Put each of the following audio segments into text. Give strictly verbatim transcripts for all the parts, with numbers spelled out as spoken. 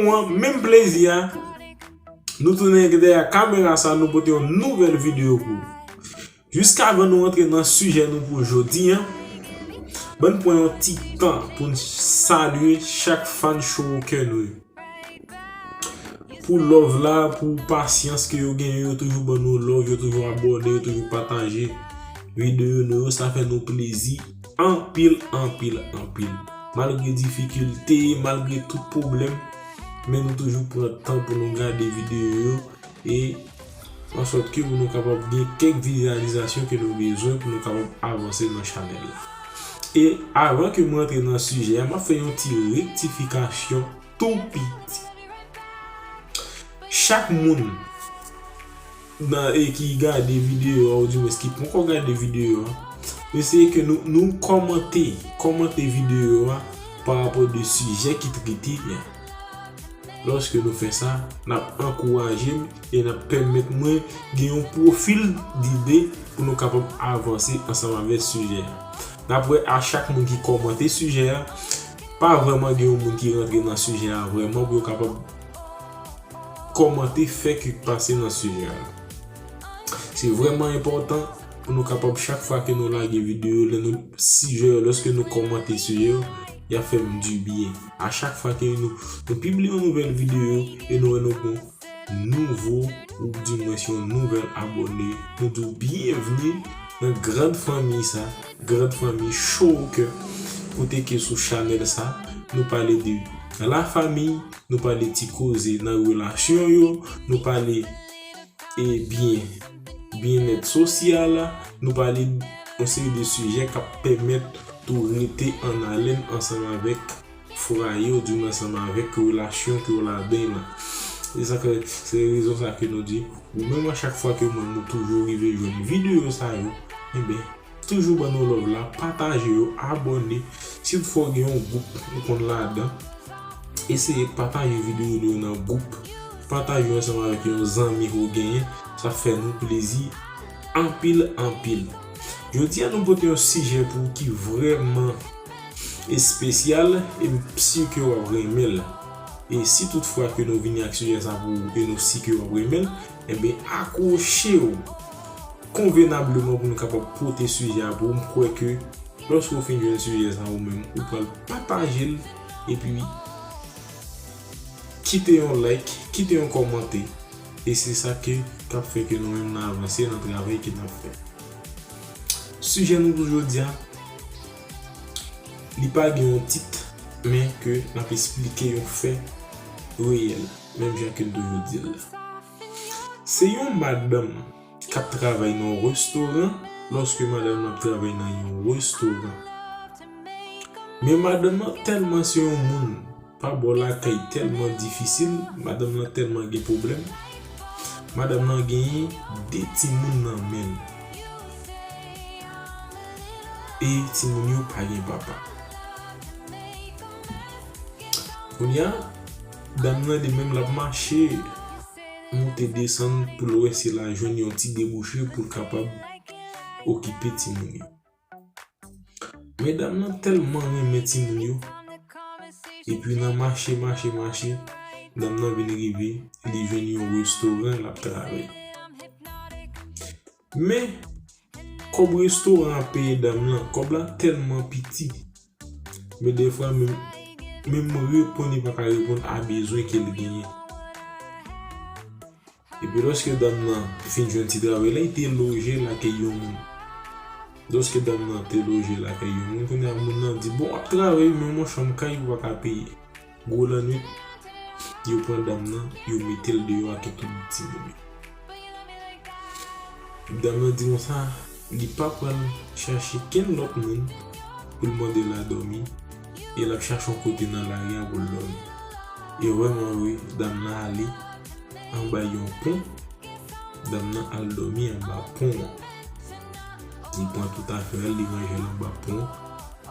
An, menm plezi a, nou tounen dèyè kamera sa, nou pote yon nouvèl videyo pou ou. Jiskavan nou rantre nan sijè nou pou jodi a, ban n pran yon ti tan pou n salye chak fan Showker nou yo. Pou love la, pou pasyans ke yo genyen, yo toujou ban nou love, yo toujou abòne, yo toujou pataje videyo nou yo, sa fè nou plezi anpil, anpil, anpil. Malgre difikilte, malgre tout pwoblèm, men nou toujou pran tan pou nou gade videyo yo e ansòt ke pou nou kapab gen kèk vizyalizasyon ke nou bezwen pou nou kapab avanse nan chanèl la. E avan ke mwen antre nan sijè a, m ap fè yon ti rektifikasyon tou piti. Chak moun nan, e ki gade videyo a, oudimwens ki poko gade videyo a, eseye ke nou, nou kòmante, kòmante videyo a pa rapò de sijè ki trete a. Lòske nou fè sa, n ap ankouraje m e n ap pèmèt mwen gen yon pwofil dide pou nou kapab avanse ansanm avèk sijè a. N ap wè a chak moun ki kòmante sijè a, pa vrèman gen yon moun ki rantre nan sijè a vrèman pou yo kapab kòmante fè ki pase nan sijè a. Se vrèman enpòtan pou nou kapab chak fwa ke nou lage videyo, lè nou sijè, lòske nou kòmante sijè yo, y ap fè m dibyen. A chak fwa ke nou, nou pibliye yon nouvèl videyo e nou wè nou gon nouvo, oudimwens yon nouvèl abòne, nou di w byenvni nan grand fanmi sa, grand fanmi Showker, kote ke sou chanèl sa, nou pale de lafanmi, nou pale ti koze nan relasyon yo, nou pale e byen, byennèt sosyal, nou pale yon seri de sijè k ap pèmèt ou rete an alèn ansanm avèk fwaye ou di ansanm avèk relasyon ke w ladan lan. Se sa ke, se rezon sa ke nou di, ou menm a chak fwa ke moun nou toujou rive jwenn videyo sa yo, enben, toujou ban nou love la, pataje yo, abòne. Si toutfwa w gen yon gwoup ou konn ladan, eseye pataje videyo nou yo nan gwoup. Pataje yo ansanm avèk yon zanmi ke w genyen. Sa fè nou plezi anpil, anpil. Jodi a, nou pote yon sijè pou ou ki vrèman espesyal e m si ke w ap renmen l. E si toutfwa ke nou vini ak sijè sa pou ou e nou si ke w ap renmen l, enben, akwoche w konvenableman pou nou kapab pote sijè a pou ou. M kwè ke lòske w fin jwenn sijè sa ou menm, ou pral pataje l epi kite yon like, kite yon kòmante. E se sa ke k ap fè ke nou menm n avanse nan travay ke n ap fè. Sijè nou pou jodi a, li pa gen yon tit, men ke n ap esplike yon fè reyèl, menm jan ke n toujou di l la. Se yon madanm k ap travay nan yon restoran, lòske madanm nan ap travay nan yon restoran. Men madanm nan tèlman se yon moun pa bò lakay tèlman difisil, madanm nan tèlman gen pwoblèm. Madanm nan genyen de timoun nan men l. E timoun yo pa gen papa. Kounye a, dam nan li menm l ap mache, monte desann pou l wè si l a jwenn yon ti debouche pou l kapab okipe timoun yo. Men dam nan tèlman renmen timoun yo. Epi nan mache, mache, mache, dam nan vin rive, li jwenn yon restoran l ap travay. Men, kòb restoran an peye dam nan, kòb la tèlman piti. Men defwa, menm, menm reponn li pa ka reponn a bezwen ke l genyen. Epi lòske dam nan fin jwenn ti travay la, li te loje lakay yon moun. Lòske dam nan te loje lakay yon moun, kounye a moun nan di, "Bon, w ap travay, men yon chanm kay ou pa ka peye." Gwo lannwit, yo pran dam nan, yo mete l deyò ak tout timoun yo. Dam nan di konsa, li pa pral chache kenn lòt moun pou l mande l a dòmi, e l ap chache yon kote nan lari a pou l dòmi. E vrèman vre, dam nan ale anba yon pon, dam nan al dòmi anba pon an. Li pran tout afè l, li ranje l anba pon.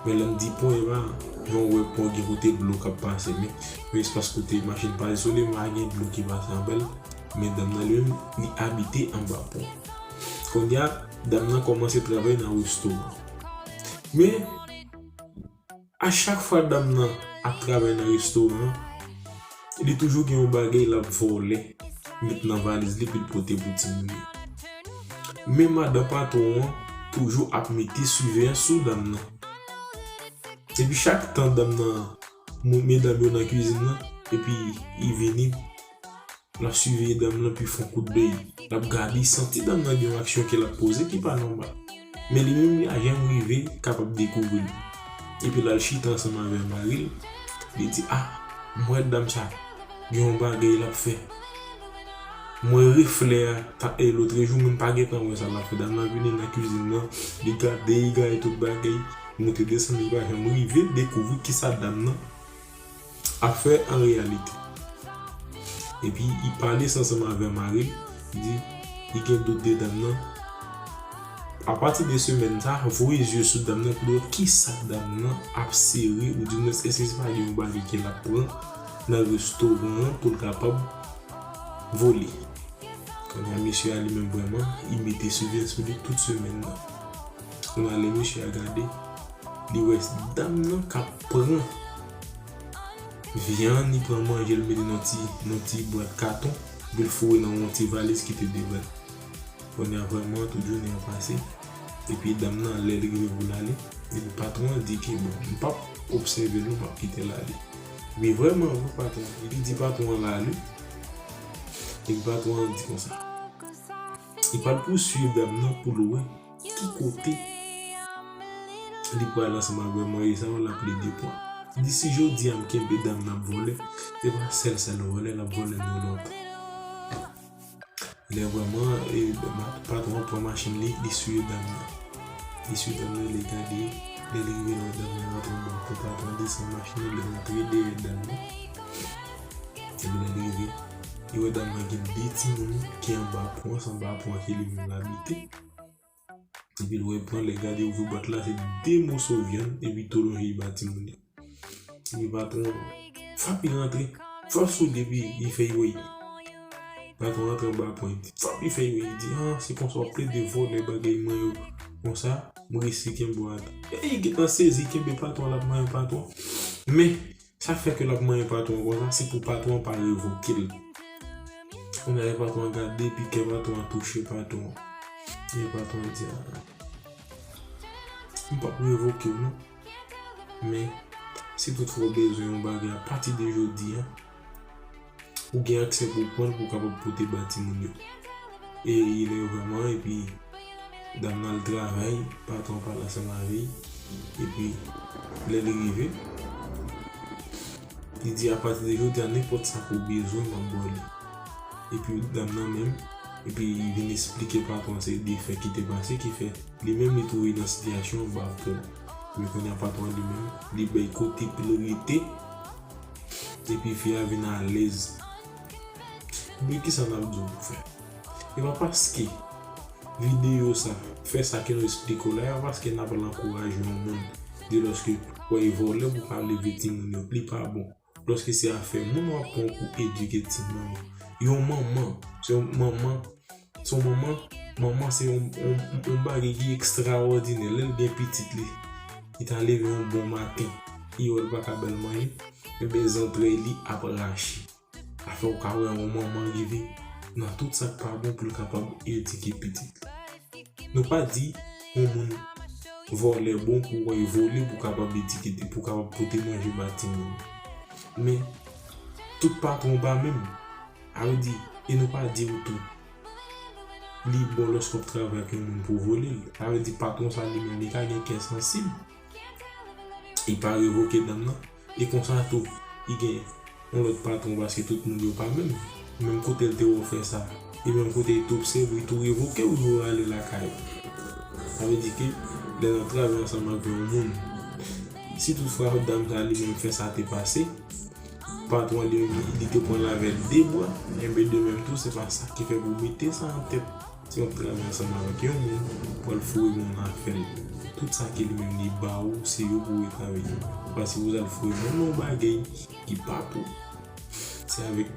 Men lè m di pon, e pa jan w wè pon gen kote dlo k ap pase, men yon espas kote machin pase sou li, pa gen dlo ki pase anba l, men dam nan li menm, li abite anba pon. Kounye a, dam nan kòmanse travay nan restoran. Men, a chak fwa dam nan ap travay nan restoran, Li toujou gen yon bagay l ap vòlè, met nan valiz li pou l pote pou timoun yo. Men madan patwon an toujou ap mete siveyans sou dam nan. Epi chak tan dam nan, medam yo nan kwizin nan, epi li vini, l ap siveye dam nan, epi fè yon kout dèy. L ap gade, li santi dam nan gen yon aksyon ke l ap poze ki pa nòmal. Men li menm, li pa janm rive kapab dekouvri l. Epi l al chita ansanm avè mari l, li di, "Ah, m wè dam sa gen yon bagay l ap fè. M wè reflè a, ta, e, lòtrejou, men m pa gentan wè sa l ap fè." Dam nan vini nan kwizin nan, li gade, li gade tout bagay, monte desann, li pa janm rive dekouvri kisa dam nan ap fè an reyalite. Epi, li pale sa ansanm avè mari l, li di, li gen dout de dam nan. Apati de semèn sa, voye zye sou dam nan pou l wè kisa dam nan ap sere, oudimwens èske se pa gen yon bagay ke l ap pran nan restoran an pou l kapab vole. Kounye a, mesye a li menm vrèman, li mete siveyans sou li tout semèn nan. Kounye a, lè mesye a gade, li wè dam nan k ap pran vyann, li pran manje, li mete nan ti, nan ti bwat katon, epi l foure nan yon ti valiz ki te devan l. Kounye a vrèman, tout jounen an pase. Epi dam nan, lè l rive pou l ale, epi patwon an di ke, "Bon, m p ap obsève l non, m ap kite l ale." Men vrèman, vre, patwon an, li di patwon an l ale. Epi patwon an di konsa, li pral pouswiv dam nan pou l wè ki kote li pral ansanm avè mari sa yo, l ap plede pran. Li di, "Si jodi a m kenbe dam nan ap vòlè, se pa sèl, sèl vòlè, l ap vòlè m yo lontan." Lè vrèman, e, ma-, patwon an pran machin li, li siye dam nan. Li siye dam nan, li gade, lè li rive la, dam nan rantre anba, pou patwon desann machin nan, li rantre dèyè dam nan. Epi lè li rive, li wè dam nan gen de timoun ki anba pon, se anba pon ke li menm l abite. Epi l wè pran, lè gade, ouvri bwat la, se de moso vyann, epi tou lonje li ba timoun yo. Epi patwon an, fap li rantre, fap sou li, epi li fè l woy. Patwon rantre anba pon, li di, fap li fè l woy, li di, "Ah, se konsa w ap plede vòlè bagay mwen yo konsa, m riske kenbe w atè." E li gentan sezi, kenbe patwon, l ap manyen patwon. Men, sa fè ke l ap manyen patwon konsa, se pou patwon an pa revoke l. Kounye a, lè patwon an gade, epi kè patwon an touche patwon an. Lè patwon an di, "Ah, m p ap revoke w non. Men, si toutfwa w bezwen yon bagay apati de jodi a, ou gen aksè pou w pran l pou w kapab pote ba timoun yo." E li vrèman, epi dam nan al travay, patwon an pale ansanm avè l, epi lè li rive, li di, "Apati de jodi a, nenpòt sa ke w bezwen, m ap ba w li." Epi dam nan menm, epi li vin esplike patwon an se de fè ki te pase, ki fè li menm li twouve nan sitiyasyon anba pon. Men kounye a patwon an li menm, li bay kote pou l rete, epi fi a vin alèz. Men kisa n ap di w pou fè? E pa paske videyo sa, fè sa ke nou esplike w la, e pa paske n ap al ankouraje yon moun de lòske w wè e vòlè pou w ka leve timoun yo, li pa bon. Lòske se afè moun w ap pran pou edike timoun yo. Yon manman, se yon manman, se yon manman, manman se yon, yon, yon bagay ki ekstraòdinè. Lè l gen pitit li, li ta leve yon bon maten, li wè l pa ka ba l manje, enben zantrèy li ap rache. Afè w ka wè yon manman rive nan tout sa k pa bon pou l kapab edike pitit li. Nou pa di yon moun vòlè bon pou w al vole pou w kapab edike, pou w kapab pote manje ba timoun. Men, tout patwon pa menm. Sa vle di, e nou pa di w tou, li bon lòske w ap travay ak yon moun pou w vole l. Sa vle di, patwon sa li menm, li ka gen kè sansib. Li pa revoke dam nan. E konsa tou, li gen yon lòt patwon paske tout moun yo pa menm. Menm kote l te wè w fè sa, e menm kote li te obsève w, li tou revoke w, pou w ale lakay ou. Sa vle di ke lè n ap travay ansanm avèk yon moun, si toutfwa dam sa li menm fè sa te pase, patwon li, li te pran l avè de bra, enben de menm tou, se pa sa ki fè pou w mete sa an tèt. Si w ap travay ansanm avèk yon moun, pou al foure moun nan afè l. Tout sa ke li menm li ba ou, se yo pou w travay. Paske ou al foure moun nan yon bagay ki pa pou ou. Se avèk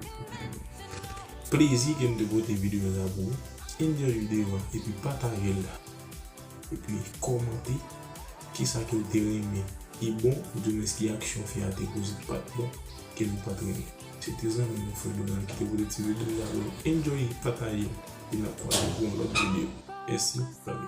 plezi ke m te pote videyo sa pou ou. Enjoy videyo a, epi pataje l la. Epi kòmante kisa ke w te renmen ki bon, oudimwens ki aksyon fi a te poze ki pa t bon, ke nou pa t renmen. Se te zanmi nou, frè Donald, ki te pote ti videyo sa pou nou. Enjoy, pataje, e n ap kwaze pou yon lòt videyo. Mèsi, bye bye.